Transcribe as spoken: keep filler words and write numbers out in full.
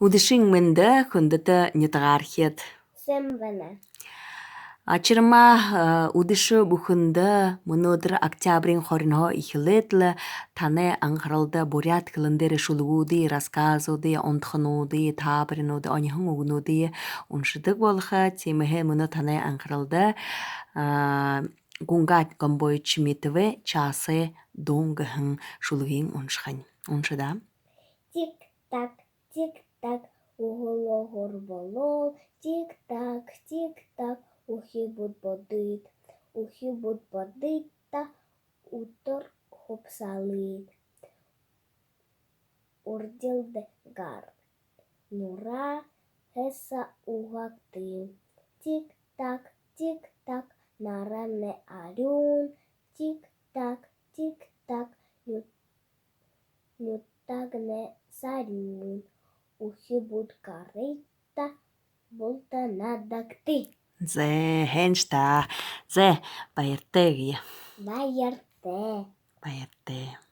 Үдэшын мэндэ, хүндэтэ нютагаархид! Сайн байна. Очирма, э, үдэшэ бүхэндэ, мүнөөдэр октябриин хоринһоо эхилээд лэ танай анхаралда буряад хэлэн дээрэ шүлэгүүдые, рассказуудые, онтохонуудые, таабаринуудые, оньһон үгэнүүдые уншадаг болохо. Тиимэһээ мүнөө танай анхаралда, а, Гунга Гомбоевич Чимитовэй «Часай дуун» гэһэн шүлэгынь уншахань. Унша даа. Тик-так, тик-так, үглөөгүүр болоол, тик-так, тик-так, үхибүүд бодыт, үхибүүд бодыт та, үтэр хубсалыт. Урдилда гар нюура, һайса угаагты. Тик-так, тик-так, наранай арюун. Тик-так, тик-так, ню-, нютагнай сарюун. Үхибүүд гарыт та, булта наадагты. Зэ, һайн даа. Зэ, баяртай гэе. Баяртай. Баяртай.